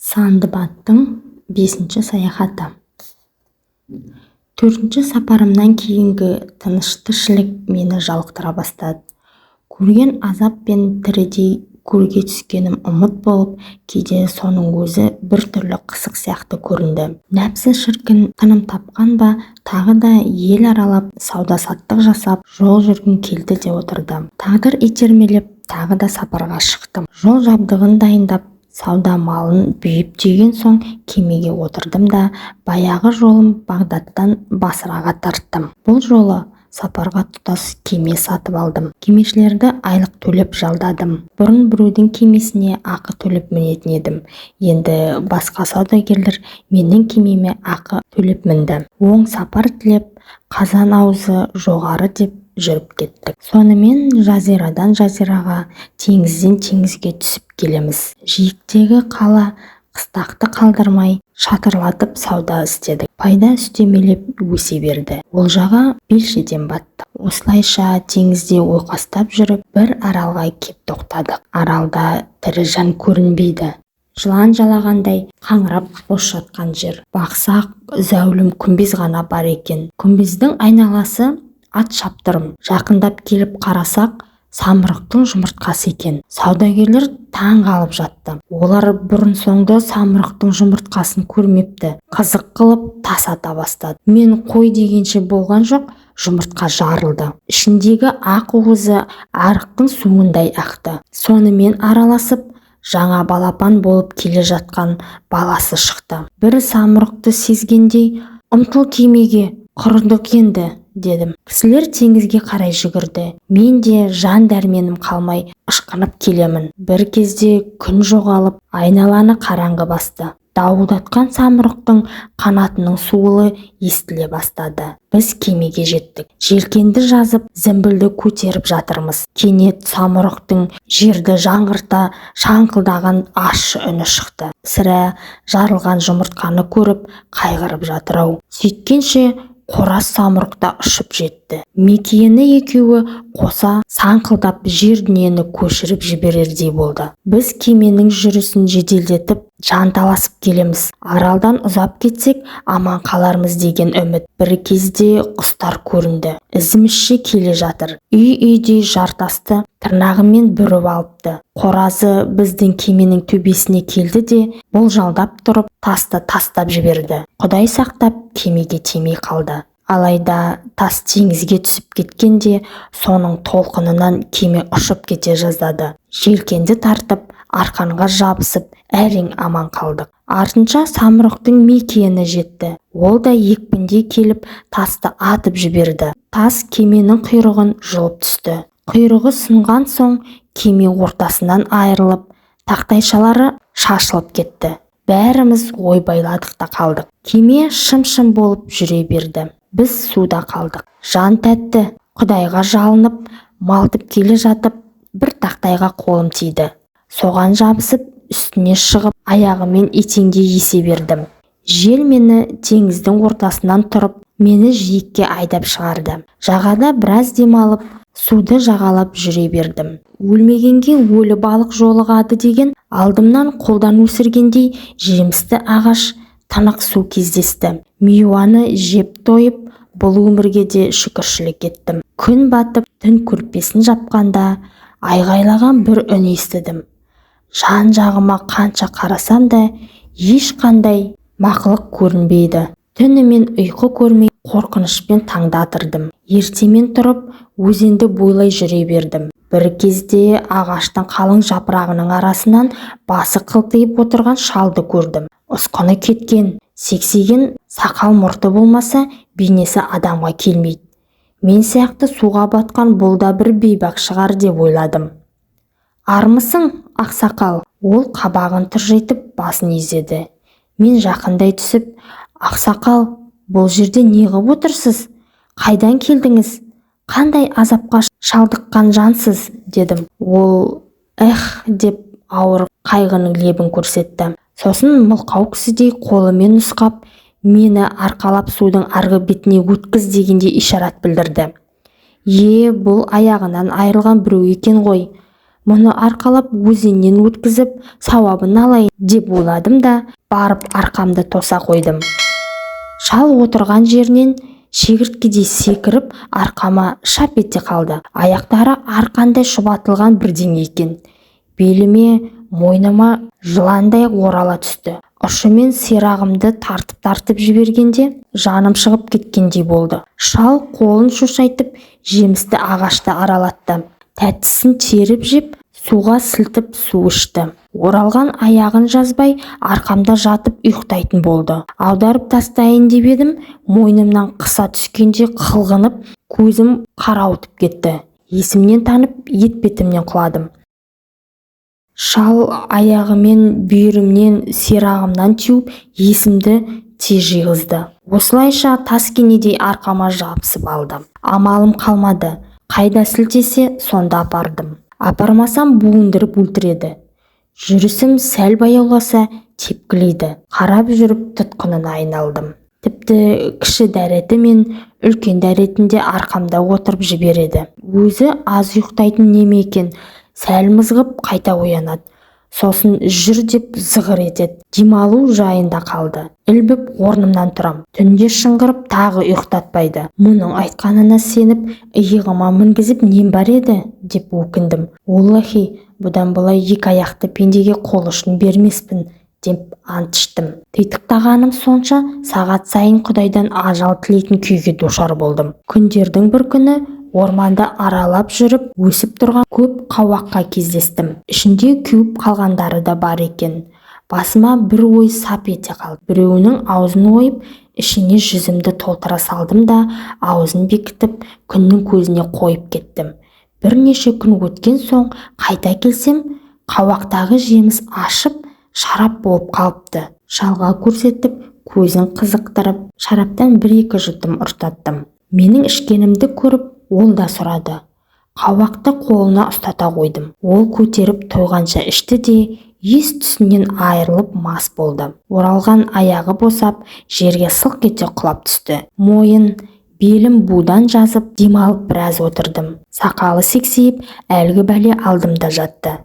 Синдбадтың бесінші саяхаты. Төртінші сапарымнан кейінгі тыныш тіршілік мені жалықтыра бастады. Көрген азап пен тірідей көрге түскенім ұмыт болып, кейде соның өзі бір түрлі қызық сияқты көрінді. Нәпсі шіркін тыным тапқан ба, тағы да ел аралап, сауда-саттық жасап, жол жүргім келді де отырды. Тағдыр итермелеп, тағы да сапарға шықтым. Жол жабдығын дайындап, сауда малын бүйіп-түйген соң кемеге отырдым да, баяғы жолым Бағдаттан Басраға тарттым. Бұл жолы сапарға тұтас кеме сатып алдым. Кемешілерді айлық төлеп жалдадым. Бұрын біреудің кемесіне ақы төлеп мінетін едім. Енді басқа саудагерлер менің кемеме ақы төлеп мінді. Оң сапар тілеп, қазан аузы жоғары деп жүріп кеттік. Сонымен жазирадан жазираға, теңізден теңізге түсіп келеміз. Жиектегі қала, қыстақты қалдырмай шатырлатып сауда істедік. Пайда үстемелеп өсе берді. Олжаға белшеден баттық. Осылайша теңізде ойқастап жүріп, бір аралға кеп тоқтадық. Аралда тірі жан көрінбейді. Жылан жалағандай қаңырап бос жатқан жер. Бақсақ, зәулім күмбез ғана бар екен. Күмбездің айналасы ат шаптырым. Жақындап келіп қарасақ, самұрықтың жұмыртқасы екен. Саудагерлер таң қалып жатты. Олар бұрын-соңды самұрықтың жұмыртқасын көрмепті. Қызық қылып тас ата бастады. Мен қой дегенше болған жоқ, жұмыртқа жарылды. Ішіндегі ақ уызы арықтың суындай ақты. Сонымен араласып, жаңа балапан болып келе жатқан баласы шықты. Бір самұрықты сезгендей, «Ұмтыл кемеге, құрыдық енді», дедім. Кісілер теңізге қарай жүгірді. Мен де жан дәрменім қалмай ышқынып келемін. Бір кезде күн жоғалып, айналаны қараңғы басты. Дауылдатқан самұрықтың қанатының суылы естіле бастады. Біз кемеге жеттік. Желкенді жазып, зімбілді көтеріп жатырмыз. Кенет самұрықтың жерді жаңғырта шаңқылдаған ащы үні шықты. Сірә, жарылған жұмыртқаны көріп, қайғырып жатыр-ау. Сөйткенше қораз самұрық та ұшып жетті. Мекиені екеуі қоса саңқылдап, жер дүниені көшіріп жіберердей болды. Біз кеменің жүрісін жеделдетіп, жанталасып келеміз. Аралдан ұзап кетсек, аман қалармыз деген үміт. Бір кезде құстар көрінді. Ізімізше келе жатыр. Үй-үйдей жартасты тырнағымен бүріп алыпты. Қоразы біздің кеменің төбесіне келді де, болжалдап тұрып, тасты тастап жіберді. Құдай сақтап, кемеге тимей қалды. Алайда тас теңізге түсіп кеткенде, соның толқынынан кеме ұшып кете жаздады. Желкенді тартып, арқанға жабысып, әрең аман қалдық. Артынша самұрықтың мекиені жетті. Ол да екпіндей келіп, тасты атып жіберді. Тас кеменің құйрығын жұлып түсті. Құйрығы сынған соң кеме ортасынан айырылып, тақтайшалары шашылып кетті. Бәріміз ойбайладық та қалдық. Кеме шым-шым болып жүре берді. Біз суда қалдық. Жан тәтті, Құдайға жалынып, малтып келе жатып, бір тақтайға қолым тиді. Соған жабысып, үстіне шығып, аяғыммен итеңдей есе бердім. Жел мені теңіздің ортасынан тұрып, мені жиекке айдап шығарды. Жағада біраз демалып, суды жағалап жүре бердім. Өлмегенге өлі балық жолығады деген, алдымнан қолдан өсіргендей жемісті ағаш, тынық су кездесті. Миуаны жеп тойып, бұл өмірге де шүкіршілік еттім. Күн батып, түн көрпесін жапқанда айғайлаған бір үн естідім. Жан-жағыма қанша қарасам да, ешқандай мақұлық көрінбейді. Түнімен ұйқы көрмей, қорқынышпен таңды атырдым. Ертемен тұрып, өзенді бойлай жүре бердім. Бір кезде ағаштың қалың жапырағының арасынан басы қылтиып отырған шалды көрдім. Ұсқыны кеткен, сексиген сақал-мұрты болмаса, бейнесі адамға келмейді. Мен сияқты суға батқан бұл да бір бейбақ шығар деп ойладым. «Армысың, ақсақал?» Ол қабағын тыржитып, басын изеді. Мен жақындай түсіп, «Ақсақал, бұл жерде неғып отырсыз? Қайдан келдіңіз? Қандай азапқа шалдыққан жансыз?» дедім. Ол «Эх» деп ауыр қайғының лебін көрсетті. Сосын мылқау кісідей қолымен нұсқап, мені арқалап судың арғы бетіне өткіз дегендей ишарат білдірді. Е, бұл аяғынан айырылған біреу екен ғой. Мұны арқалап өзеннен өткізіп, сауабын алайын деп ойладым да, барып арқамды тоса қойдым. Шал отырған жерінен шегірткедей секіріп, арқама шап ете қалды. Аяқтары арқандай шұбатылған бірдеңе екен. Беліме, мойныма жыландай орала түсті. Ұшымен сирағымды тартып-тартып жібергенде, жаным шығып кеткендей болды. Шал қолын шошайтып, жемісті ағашты аралатты. Тәттісін теріп жеп, суға сілтіп су ішті. Оралған аяғын жазбай, арқамда жатып ұйықтайтын болды. Аударып тастайын деп едім, мойнымнан қыса түскенде қылғынып, көзім қарауытып кетті. Есімнен танып, етпетімнен құладым. Шал аяғымен бүйірімнен, сирағымнан теуіп, есімді тез жиғызды. Осылайша тас кенедей арқама жабысып алды. Амалым қалмады. Қайда сілтесе, сонда апардым. Апармасам буындырып өлтіреді. Жүрісім сәл баяуласа, тепкілейді. Қарап жүріп тұтқынына айналдым. Тіпті кіші дәреті мен үлкен дәретінде арқамда отырып жібереді. Өзі аз ұйықтайтын неме екен, сәл мызғып қайта оянады. Сосын жүр деп зығыр етеді. Демалу жайында қалды. Ілбіп орнымнан тұрам. Түнде шыңғырып тағы ұйықтатпайды. Мұның айтқанына сеніп, иығыма мінгізіп нем бар еді, деп өкіндім. Оллахи, бұдан былай екі аяқты пендеге қол ұшын бермеспін, деп ант іштім. Титықтағаным сонша, сағат сайын Құдайдан ажал тілейтін күйге душар болдым. Күндердің бір күні орманды аралап жүріп, өсіп тұрған көп қауаққа кездестім. Ішінде кеуіп қалғандары да бар екен. Басыма бір ой сап ете қалды. Біреуінің аузын ойып, ішіне жүзімді толтыра салдым да, аузын бекітіп, күннің көзіне қойып кеттім. Бірнеше күн өткен соң қайта келсем, қауақтағы жеміс ашып, шарап болып қалыпты. Шалға көрсетіп, көзін қызықтырып, шараптан бір-екі жұтым ұрттаттым. Менің ішкенімді көріп, ол да сұрады. Қауақты қолына ұстата қойдым. Ол көтеріп тойғанша ішті де, ес түсінен айырылып мас болды. Оралған аяғы босап, жерге сылқ ете құлап түсті. Мойын, белім будан жазып, демалып біраз отырдым. Сақалы сексейіп, әлгі бәле алдымда жатты.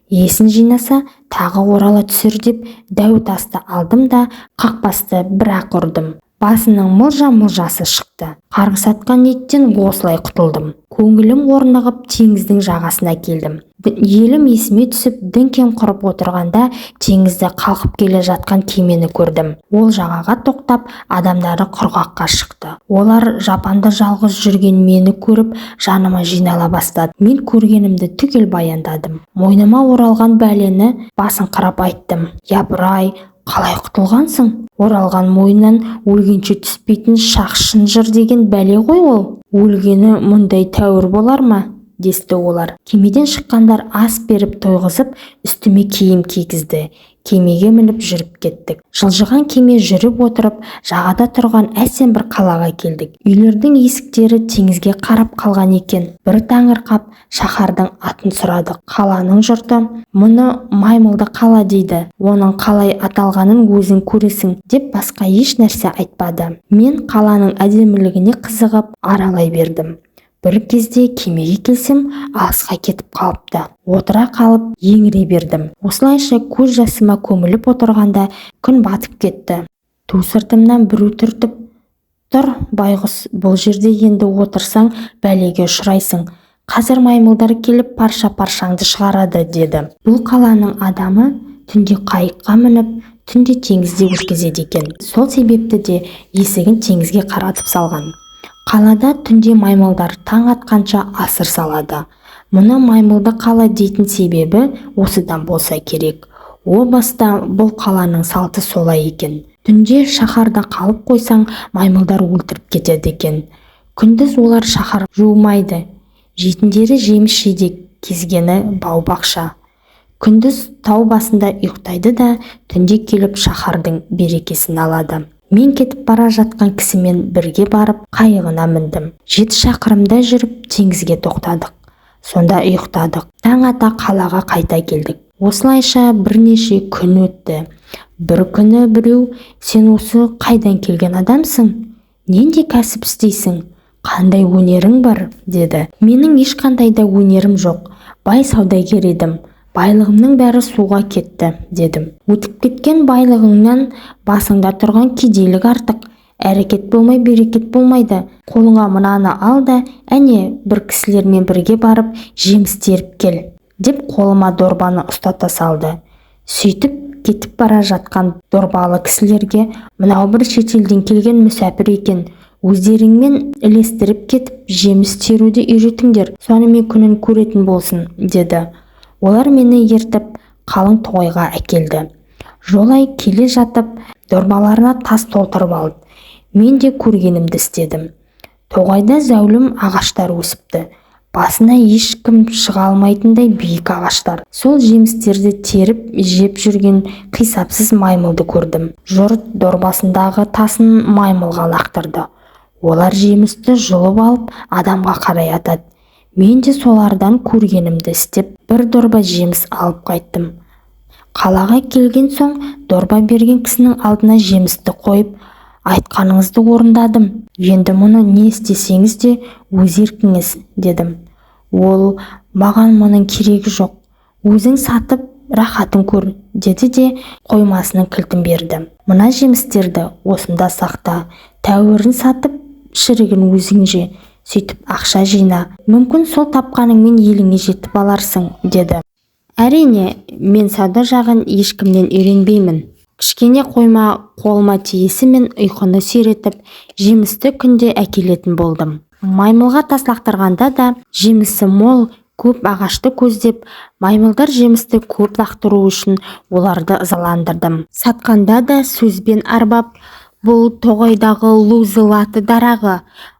Есін жинаса, тағы орала түсер деп дәу тасты алдым да, қақпасты бір-ақ ұрдым. Басының мылжа-мылжасы шықты. Қарғыс атқан иттен осылай құтылдым. Көңілім орнығып, теңіздің жағасына келдім. Елім есіме түсіп, діңкем құрып отырғанда теңізде қалқып келе жатқан кемені көрдім. Ол жағаға тоқтап, адамдары құрғаққа шықты. Олар жапанда жалғыз жүрген мені көріп, жаныма жинала бастады. Мен көргенімді түгел баяндадым. Мойныма оралған бәлені басыңқырап айттым. Япырай, қалай құтылғансың? Оралған мойнынан өлгенше түспейтін шақ шынжыр деген бәле ғой ол. Өлгені мұндай тәуір болар ма? Десті олар. Кемеден шыққандар ас беріп тойғызып, үстіме киім кигізді. Кемеге мініп жүріп кеттік. Жылжыған кеме жүріп отырып, жағада тұрған әсем бір қалаға келдік. Үйлердің есіктері теңізге қарап қалған екен. Бір таңырқап, шаһардың атын сұрадық. Қаланың жұрты мұны маймылды қала дейді. Оның қалай аталғанын өзің көресің деп басқа еш нәрсе айтпады. Мен қаланың әдемілігіне қызығып аралай бердім. Бір кезде кемеге келсем, алысқа кетіп қалыпты. Отыра қалып, еңірей бердім. Осылайша көз жасыма көміліп отырғанда күн батып кетті. Ту сыртымнан біреу түртіп, "Тұр, байғұс, бұл жерде енді отырсаң, бәлеге ұшырайсың. Қазір маймылдар келіп парша-паршаңды шығарады", деді. Бұл қаланың адамы түнде қайыққа мініп, түнде теңізде өткізеді екен. Сол себепті де есігін теңізге қаратып салған. Қалада түнде маймылдар таң атқанша асыр салады. Мұны маймылды қала дейтін себебі осыдан болса керек. О баста бұл қаланың салты солай екен. Түнде шаһарда қалып қойсаң, маймылдар өлтіріп кетеді екен. Күндіз олар шаһар жуымайды. Жейтіндері жеміс-жидек, кезгені бау-бақша. Күндіз тау басында ұйықтайды да, түнде келіп шаһардың берекесін алады. Мен кетіп бара жатқан кісімен бірге барып, қайығына міндім. 7 шақырымдай жүріп, теңізге тоқтадық. Сонда ұйықтадық. Таң ата қалаға қайта келдік. Осылайша бірнеше күн өтті. Бір күні біреу, "Сен осы қайдан келген адамсың? Нендей кәсіп істейсің? Қандай өнерің бар?" деді. Менің ешқандай да өнерім жоқ. Бай саудагер едім. Байлығымның бәрі суға кетті, дедім. Өтіп кеткен байлығыңнан басыңда тұрған кедейлік артық. Әрекет болмай берекет болмайды. Қолыңа мынаны ал да, әне бір кісілермен бірге барып жеміс теріп кел, деп қолыма дорбаны ұстата салды. Сөйтіп кетіп бара жатқан дорбалы кісілерге: мынау бір шетелден келген мүсәпір екен, өздеріңмен ілестіріп кетіп жеміс теруді үйретіңдер, сонымен күнін көретін болсын, деді. Олар мені ертіп қалың тоғайға әкелді. Жолай келе жатып дорбаларына тас толтырып алды. Мен де көргенімді істедім. Тоғайда зәулім ағаштар өсіпті. Басына ешкім шыға алмайтындай биік ағаштар. Сол жемістерді теріп жеп жүрген қисапсыз маймылды көрдім. Жұрт дорбасындағы тасын маймылға лақтырды. Олар жемісті жұлып алып адамға қарай атады. Мен де солардан көргенімді істеп, бір дорба жеміс алып қайттым. Қалаға келген соң дорба берген кісінің алдына жемісті қойып, айтқаныңызды орындадым. Енді мұны не істесеңіз де өз еркіңіз, дедім. Ол: маған мұның керегі жоқ, өзің сатып рахатын көр, деді де қоймасының кілтін берді. Мына жемістерді осында сақта, тәуірін сатып, шірігін өзің же, сөйтіп ақша жина. Мүмкін сол тапқаныңмен еліңе жетіп аларсың, деді. Әрине, мен сауда жағын ешкімнен үйренбеймін. Кішкене қойма қолыма тиісімен ұйқыны сүйретіп, жемісті күнде әкелетін болдым. Маймылға тас лақтырғанда да жемісі мол көп ағашты көздеп, маймылдар жемісті көп лақтыру үшін оларды ызаландырдым. Сатқанда да сөзбен арбап, бұл тоғайдағы лузы-латы дарағы,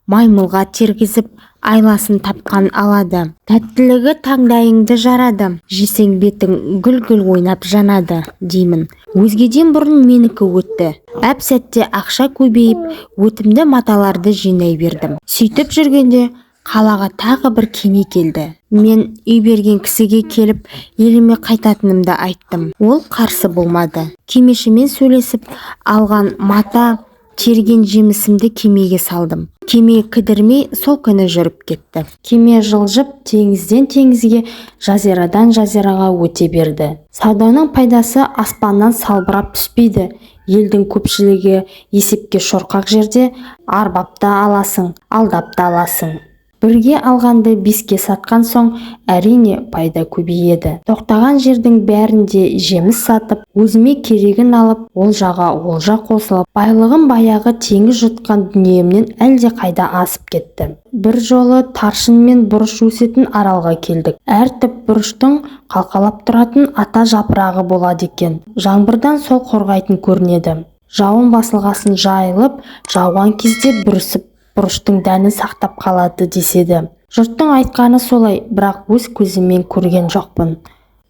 маймылға тергізіп, айласын тапқан алады. Тәттілігі таңдайыңды жарады, жесең бетің гүл-гүл ойнап жанады, деймін. Өзгеден бұрын менікі өтті. Әп-сәтте ақша көбейіп, өтімді маталарды жинай бердім. Сөйтіп жүргенде қалаға тағы бір кеме келді. Мен үй берген кісіге келіп, еліме қайтатынымды айттым. Ол қарсы болмады. Кемешімен сөйлесіп, алған мата, терген жемісімді кемеге салдым. Кеме кідірмей сол күні жүріп кетті. Кеме жылжып теңізден теңізге, жазирадан жазираға өте берді. Сауданың пайдасы аспаннан салбырап түспейді. Елдің көпшілігі есепке шорқақ жерде арбап та аласың, алдап та аласың. Бірге алғанды беске сатқан соң, әрине пайда көбейеді. Тоқтаған жердің бәрінде жеміс сатып, өзіме керегін алып, олжаға олжа қосылып, байлығым баяғы теңіз жұтқан дүниемнен әлде қайда асып кетті. Бір жолы таршын мен бұрыш өсетін аралға келдік. Әр түп бұрыштың қалқалап тұратын ата жапырағы болады екен. Жаңбырдан сол қорғайтын көрінеді. Жауын басылғасын жайылып, жауған кезде бүрісіп бұрыштың дәнін сақтап қалады деседі. Жұрттың айтқаны солай, бірақ өз көзіммен көрген жоқпын.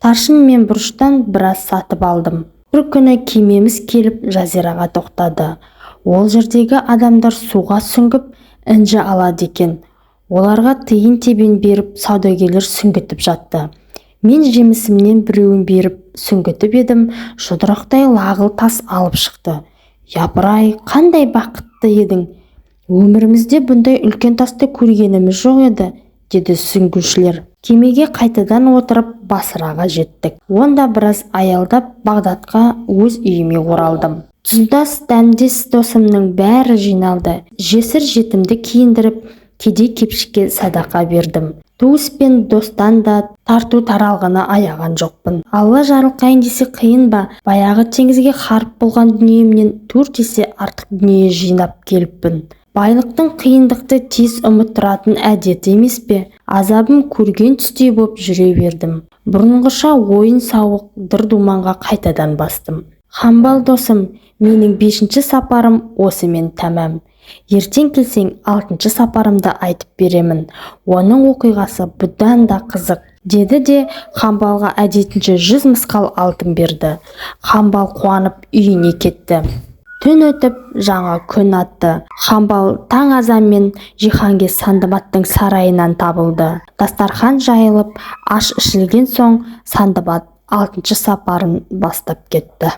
Таршын мен бұрыштан біраз сатып алдым. Бір күні кемеміз келіп жазираға тоқтады. Ол жердегі адамдар суға сүңгіп інжі алады екен. Оларға тиын-тебен беріп саудагерлер сүңгітіп жатты. Мен жемісімнен біреуін беріп сүңгітіп едім, жұдырықтай лағыл тас алып шықты. Япырай, қандай бақытты едің! Өмірімізде бұндай үлкен тасты көргеніміз жоқ еді, деді сүңгушілер. Кемеге қайтадан отырып Басраға жеттік. Онда біраз аялдап Бағдатқа өз үйіме оралдым. Тұздас дәмдес досымның бәрі жиналды. Жесір жетімді киіндіріп, кедей кепшікке садақа бердім. Туыс пен достан да тарту таралғыны аяған жоқпын. Алла жарылқайын десе қиын ба? Баяғы теңізге харп болған дүниемнен 4 есе артық дүние жинап келіппін. Байлықтың қиындықты тез ұмыттыратын әдеті емес пе? Азабым көрген түстей боп жүре бердім. Бұрынғыша ойын-сауық дыр-думанға қайтадан бастым. Хамбал досым, менің 5-ші сапарым осымен тәмам. Ертең келсең 6-шы сапарымды айтып беремін. Оның оқиғасы бұдан да қызық, деді де Хамбалға әдетінше 100 мысқал алтын берді. Хамбал қуанып үйіне кетті. Түн өтіп, жаңа күн атты. Хамбал таң азанмен Жиһангез Сандыбаттың сарайынан табылды. Дастархан жайылып, аш ішілген соң Сандыбат 6-шы сапарын бастап кетті.